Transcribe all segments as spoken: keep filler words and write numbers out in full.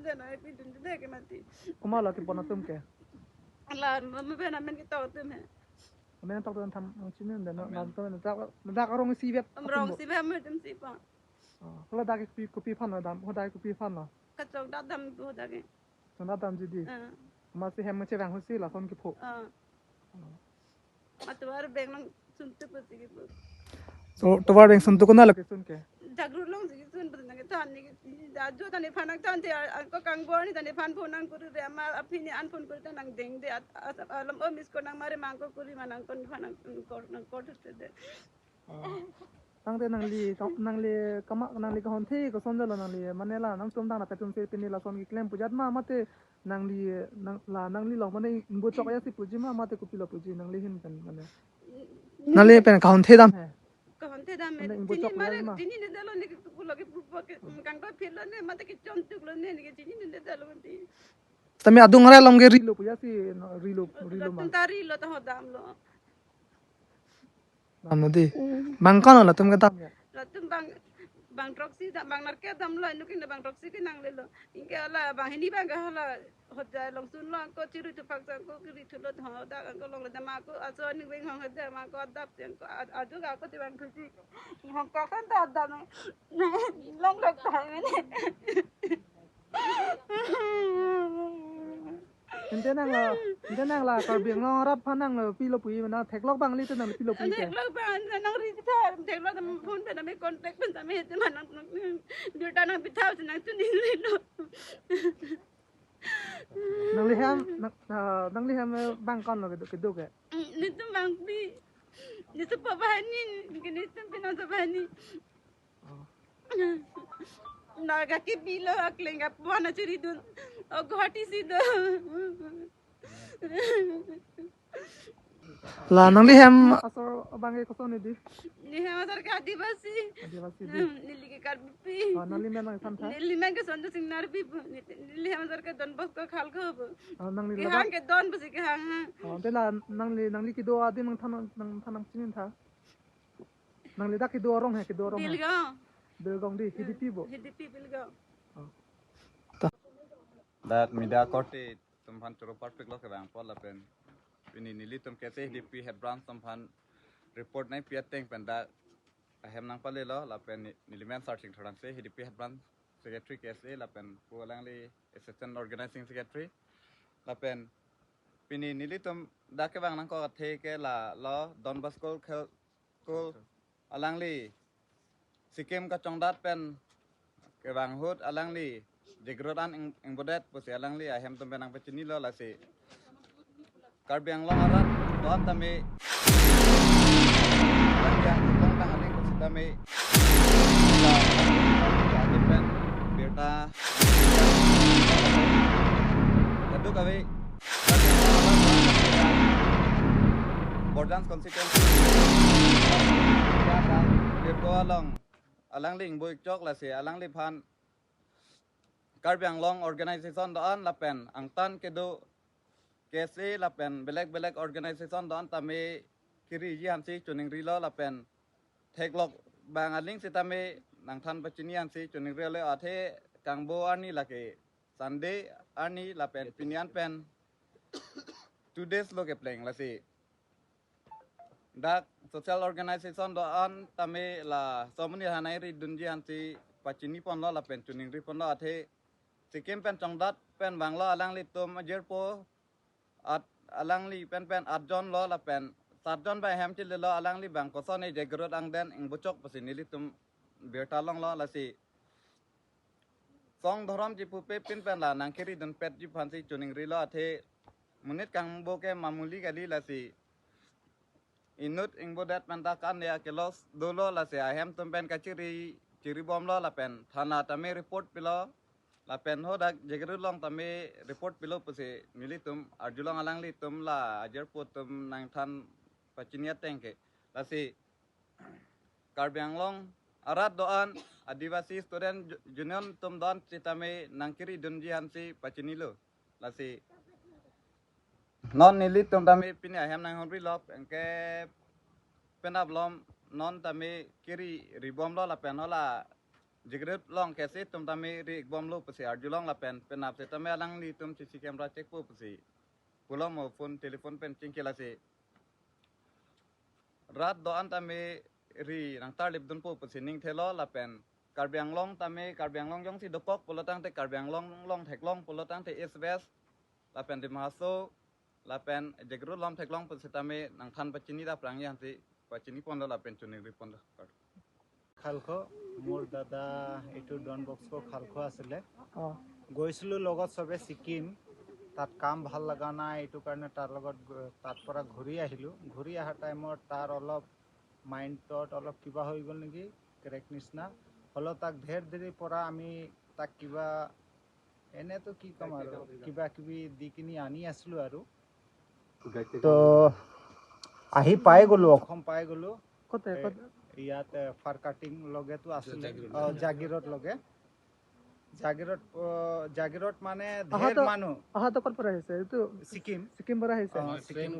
Dana pi dun dun ke mati. Komat lo kepon atum ke? Ala mama ben amen ketok atum he. Amen tok atum tham ang chini dana. Amen. Nang atum dak dak rong isi bep atum. Rong isi bep atum si pa. Oh, hala dak kopi kopi aphan lo dam, ho dak kopi aphan lo. Kachongdat dam ho dak ke. Chongdat damji dei. Ah. Amatsi hem chevang ahut si lason kepho. Ah. Oh. Atovar beng nangsun tu pati ke. So, tovar beng sun tu kona location ke? Jagru along si sun pati nang than ni. Ajo tani phanak than te angko kangbor ni tani phan phone nangkuri re ama aphi ni an phone kuri ta nangdeng dei at, at, alam o miss call nangmari ma angko kuri ma nangkon phan nang call nang call te dei. Oh. Tangte nangli ka-, nangli kama nangli kahonthe koson jalo nangli mane la nangtum tang na petum se pini lason keklem pujat ma mate nangli nang la nangli long mane ingbo chok ya si puji ma mate kopilo puji nangli ahin pen mane. Nangli pen kahonthe dam he. Kahonthe dam he. Mane ingbo chini chok mare ya ma. Chini ne jalo ne ke pulo ke pupo ke kangto phil lo ne mate kechon tuk lo ne ne ke chini ne jalo ne. Tame adung arai along ke rilo puya si no, rilo rilo ma. Latum ta rilo ta ho dam lo. Dam lo dei. Hmm. Bang ko-an lo latum kedam ya? Latum bang bang throksi dam bang nerkep dam lo inut ke bang throksi ke nanglelo. Anke hala bang hini bang ke hala hojai along sun lo angko chiri thuphak sa angko kiri thulo tho dak angko longle dam ako aso ni weng hong hojai ma ako adap si angko a- ajo ka ako ti bang thusi. Hong ka kan ta dam long lok ta mene. Ante nang lo, ante nang la Karbi Anglong arat aphan nang lo pilo pui mana theklok bang li te nang pilo pui ke. Theklok bang nang ri ta theklok dam phone pen nang contact pen nang te mana nang birta nang pitha nang tu ni ni lo. Nangli hem nang, ah, nangli hem eh, bang ko-an lo kedo kedo ke. Netum bang pi. Netum pabahani, netum pinang sabahani. Oh. Naga ke bilo akleng apon achiri dun. O Guwahati si do. La nangli hem asor bang ke koson dei? Ne hem asor ke Adivasi. Adivasi dei. Hmm, neli ke Karbi pi. Oh, nangli men nangthan tha? Neli men ke Sonjo Singnar pi pu. Ne- Neli hem asor ke Don Bosco Khalkho pu. Oh, nangli ke labang? Hang ke Don pusi ke hang hang. Oh, ante la nangli nangli kedo adim nangthan nangthan nangchini tha? Nangli dak kedo arong he, kedo arong he? Bilgaon. Bilgaon dei, H D P bo? H D P Bilgaon. Oh. Dak media korte atum aphan choro parpik lo kevang apot lapen pini nelitum K S A H D P head branch atum aphan report nangpi ateng pen dak ahem nangpale lo lapen ne- neli men Sarsing Tharangse H D P head branch secretary K S A lapen pu alangli assistant organizing secretary lapen pini nelitum dak kevang nangkok athe ke la lo Don Bosco Khalkho alangli Sikkim kachongdat pen kevang ahut alangli Jagrut an ing- ingbodet pusi alangli ahem atum pen nangpachini lo lasi Karbi Anglong arat do-an tame alangli angtong tang aling pusi tame la adim pen birta kadokave Borjang constituency Birta along alangli ingbo ik chok lasi alangliphan Karbi Anglong organization do-an lapen angtan kedo K S A lapen belek belek organization do-an tame kiriji ansi choningri lo lapen theklok bang aling sitame nangthan pachini ansi choningri lo athe kangbo arni lake Sunday arni lapen pini an pen two days lo kepleng lasi dak social organization do-an tame la somoni hanai ri dunji ansi pachini ponlo lapen choningri ponlo athe Sikkim pen chongdat pen vanglo alanglitum ajirpo at alangli pen pen atjon lo lapen satjon bai hem chili lo alangli bang koson e Jagrut angden ingbo chok pusi nelitum birta longlo lasi song dhorom chipupe pin pen la nangkiri dunpetji aphansi choningri lo athe monit kangbo ke mamuli kali lasi inut ingbodet pen ta kan ya kelos dolo lasi ahem atum pen kachiri chiri bomlo lapen thana tame report pilo lapen hodak Jagrut along tame report pilo pusi nelitum arjulong alanglitum la ajirpo atum nangthan pachini ateng ke lasi Karbi Anglong arat do-an Adivasi Student Ju- Union atum do-an sitame nangkiri dunji ansi pachinilo. Lasi non nelitum tame pini ahem nanghonri lo anke penap lom non tame kiri ribomlo lapen hola Jagiroad along ke isi atum tame ri-ikbomlo pusi arjulong lapen penap setame alanglitum C C camera checkpo pusi pulo mo phone telephone pen chingki lasi. Rat do-an tame ri nangtarlipdunpo pusi ningthelo lapen Karbi Anglong tame Karbi Anglong jongsi dokok pulotangte Karbi Anglong along theklong pulotangte East West lapen Dima Hasao lapen Jagiroad along theklong pusitame nangthan pachini dapprang, ansi pachiniponlo lapen choningriponlo. খালখো, মোৰ দাদা এইটো Don Bosco খালখো আছিলে। অ গৈছিলোঁ লগত চবে ছিকিম, তাত কাম ভাল লগা নাই, এইটো কাৰণে তাৰ লগত গ- তাত পৰা ঘূৰি আহিলোঁ। ঘূৰি অহাৰ টাইমত তাৰ অলপ মাইণ্ডত অলপ কিবা হৈ গ'ল নেকি, ক্ৰেক নিচিনা। হ'লেও তাক ধেৰ দেৰিৰ পৰা আমি তাক কিবা, এনেতো কি ক'ম আৰু, কিবা কিবি দি কিনি আনি আছিলোঁ আৰু। তো আহি পাই গ'লোঁ, অসম পাই গ'লোঁ। ক'তে ক'ত ইয়াত এ, ফাৰ কাটিং লগেতো আছিলে। অ, জাগিৰোড লগে। জাগিৰোড, অ, জাগিৰোড মানে ধেৰ আহাতো- মানুহ। আহাতো ক'ৰ পৰা আহিছে? এইটো ছিকিম। ছিকিম পৰা আহিছে। অ, ছিকিম।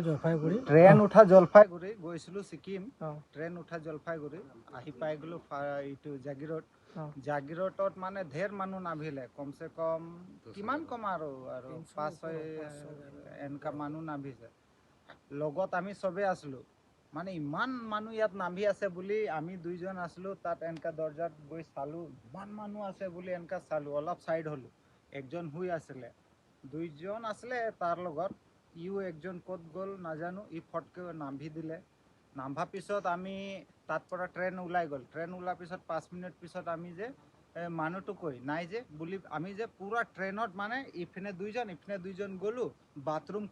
জলপাইগুৰি। ট্ৰেইন উঠা জলপাইগুৰি, গৈছিলোঁ ছিকিম। অ ট্ৰেইন উঠা জলপাইগুৰি, আহি পাই গ'লোঁ ফা- এইটো জাগিৰোড। অ জাগিৰোডত মানে ধেৰ মানুহ নামিলে, কমচে কম কিমান কম আৰু আৰু পাঁচ ছয় এনেকা মানুহ নামিছে। লগত আমি চবেই আছিলোঁ। মানে ইমান মানুহ ইয়াত নামি আছে বুলি আমি দুইজন আছিলোঁ, তাত এনেকা দৰ্জাত গৈ চালোঁ, ইমান মানুহ আছে বুলি এনেকা চালোঁ, অলপ চাইড হ'লোঁ। একজন শুই আছিলে, দুইজন আছিলে তাৰ লগত, ইও একজন ক'ত গ'ল নাজানো, ই ফটকে নামি দিলে। নামাৰ পিছত আমি তাত পৰা ট্ৰেইন ওলাই গ'ল। ট্ৰেইন ওলোৱাৰ পিছত পাঁচ মিনিট পিছত আমি যে এ, মানুহটো কৈ নাই যে বুলি আমি যে পুৰা ট্ৰেইনত মানে ইপিনে দুইজন ইপিনে দুইজন গ'লোঁ, বাথৰুম